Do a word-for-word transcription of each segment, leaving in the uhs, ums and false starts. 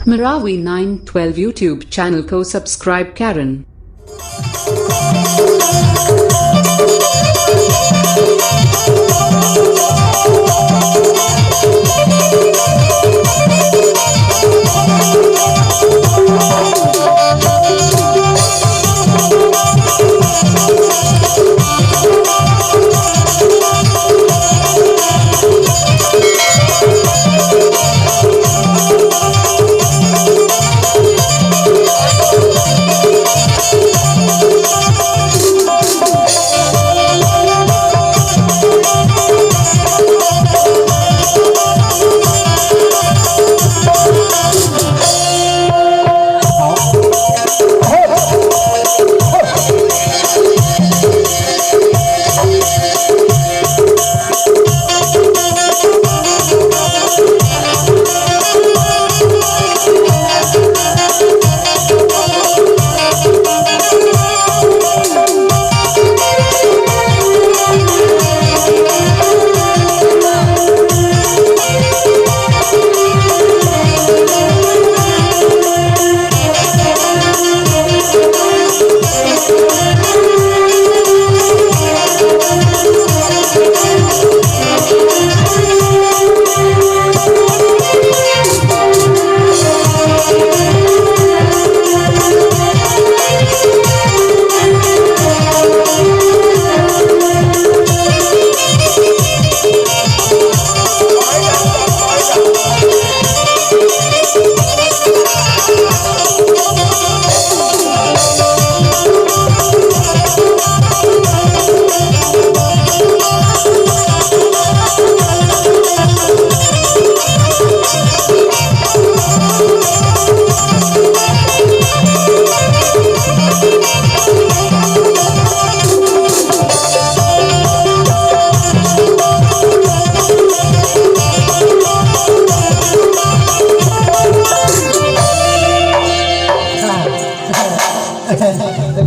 Marawi nine twelve YouTube channel ko subscribe karan.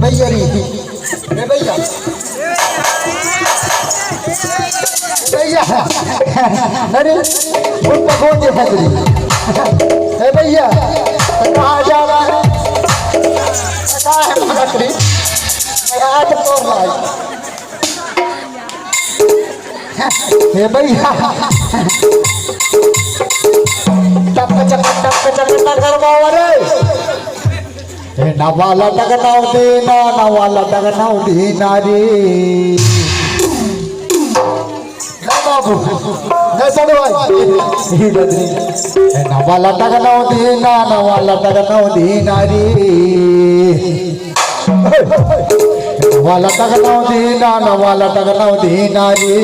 भैया रे, ए भैया, भैया, अरे, फुल पकौड़े है तेरी। ए भैया, कहाँ जा रहा है? कहाँ है भगत रे? मैं आज तोड़ लाई। हे भैया, टप चप, टप चप, टप कर बाबा रे। ए नवा लटक नौ दीना, नवा लटक नौ दीना रे। ए बाबू, ए सड़वाई, ए बजरी। ए नवा लटक नौ दीना, नवा लटक नौ दीना रे। नवा लटक नौ दीना, नवा लटक नौ दीना रे।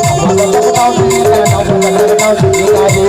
नवा लटक नौ दीना, नवा लटक नौ दीना रे।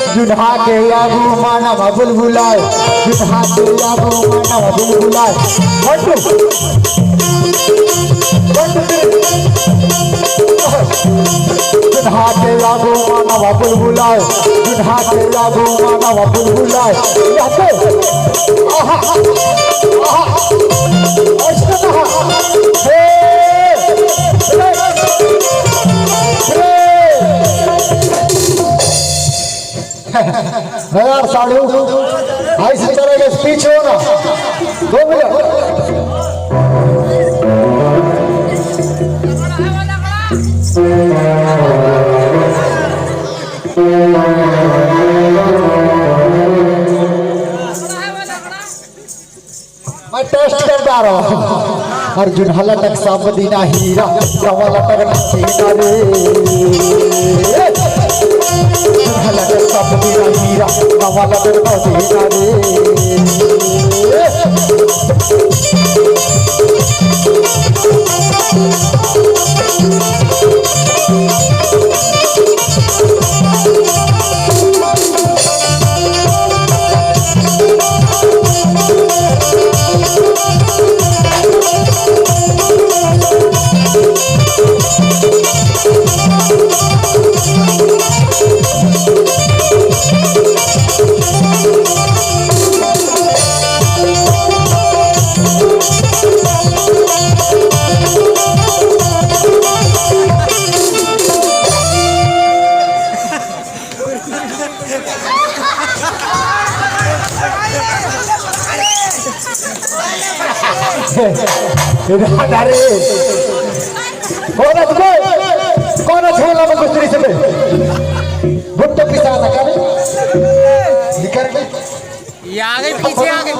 जुनहा के आगू मानव बुलबुलाए, जुनहा के आगू मानव बुलबुलाए। One, two। One, two, three। जुनहा के आगू मानव बुलबुलाए, जुनहा के आगू मानव बुलबुलाए। यहाँ पे। आहा, आहा। ऐसे कहा। हे, हे, हे। यार साढ़ू, ऐसे चलेगा, speech हो ना, दो मिनट। अर्जुन ह लटक सब दिन हीरा, नवा लटक ना देना रे। अर्जुन ह लटक सब दिन हीरा, नवा लटक ना देना रे। अरे, कौन है तुम्हें? कौन है झोला में गुस्त्री से बे? गुट्टे पिसा ना करे। निकर के। ये आ गई, पीछे आ गई।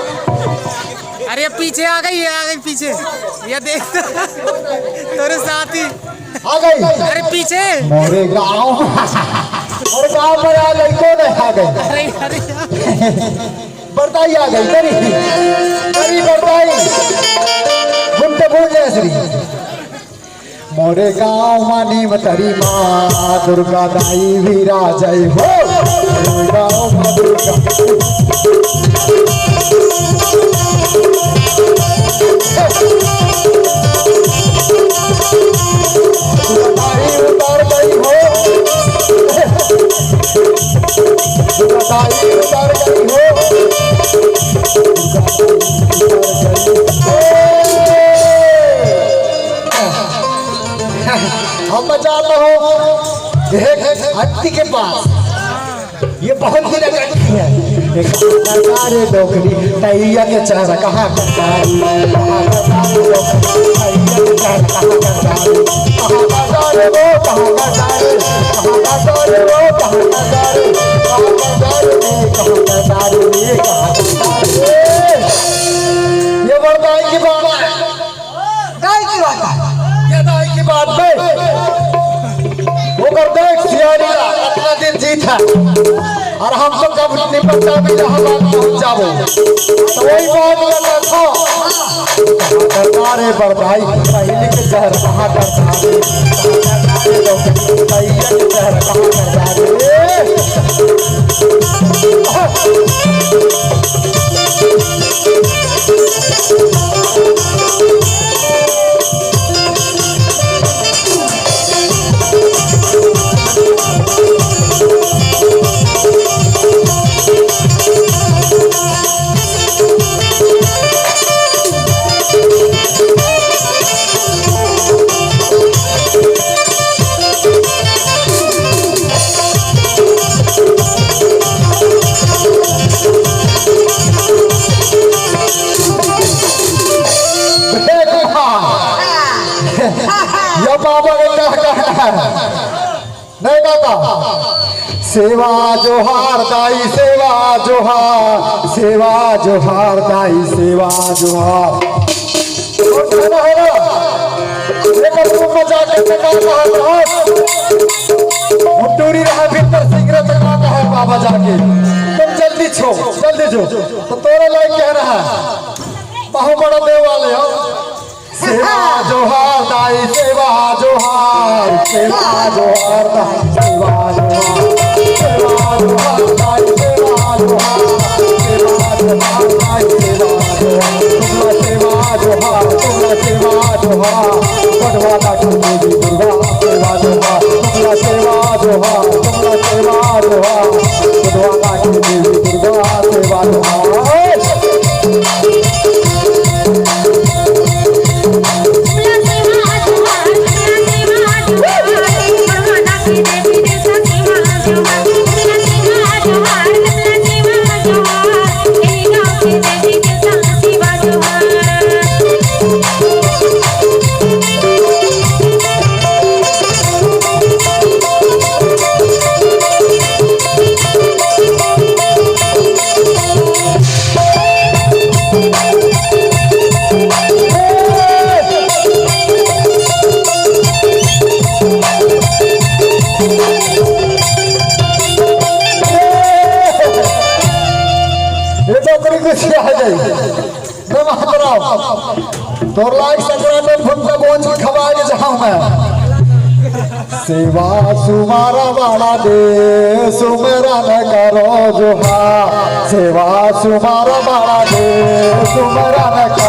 अरे, पीछे आ गई, ये आ गई पीछे। ये देख, तेरे साथी। आ गई। अरे, पीछे। मोरे गांव, मोरे गांव में आ गई, कौन है आ गई? अरे, अरे। बरदाई आ गई, करी, करी बरदाई। गुट्टे भूल जाए श्री। मोरे गांव मा नीम तरी माँ दुर्गा दाई विराजय हो। मोरे गांव मा दुर्गा दाई उतार गई हो। दाई उतार गई हो। हम जाता हूँ एक हत्ती के पास। ये बहुत ही नगण्य है। ये कहाँ करता रे डोकरी, तैया के चेहरा कहाँ करता रे? कहाँ करता रे डोकरी, तैया के चेहरा कहाँ करता रे? कहाँ करता रे वो, कहाँ करता रे? कहाँ करता रे वो, कहाँ करता रे? कहाँ करता रे रे, कहाँ करता रे रे, कहाँ करता रे? ये बरदाई की बात है। दाई की बात है। ये दाई की बात बे। ओकर देख सियारी ला, इतना दिन जीत है। और हम तो कब निपट जाबे, जहाँ बात पहुँच जाबो। तो वही बात में मैं था। कहाँ करता रे बरदाई, पहले के जहर कहाँ करता रे? कहाँ करता रे लोग, पहले के जहर कहाँ करता रे? ये बाबा के क्या कहना है? नहीं बाबा। सेवा जोहार दाई, सेवा जोहार, सेवा जोहार दाई, सेवा जोहार। और कहना है ना, लेकर तू मजा के टका कहा कहा। मुंडूरी रहा भीतर सिगरेट का कहा बाबा जाके। तुम जल्दी छो, जल्दी जो। तो तोरा लायक कह रहा है। बहुत बड़ा देवालय हो। सेवा जोहार दाई, सेवा जोहार, सेवा जोहार दाई, सेवा जोहार, सेवा जोहार दाई, सेवा जोहार, सेवा जोहार दाई, सेवा जोहार, तुमला सेवा जोहार, तुमला सेवा जोहार, पटवा का देवी दुर्गा सेवा जोहार, तुमला सेवा जोहार, तुमला सेवा जोहार, पटवा का देवी दुर्गा सेवा जोहार। हे गई। मैं मातराम, तोर लायक संक्रांत में फुटका पहुंच के खवाए के चाहूं मैं। सेवा सुमारा बड़ा दे, सुमरन करो जोहार। सेवा सुमारा बड़ा दे, सुमरन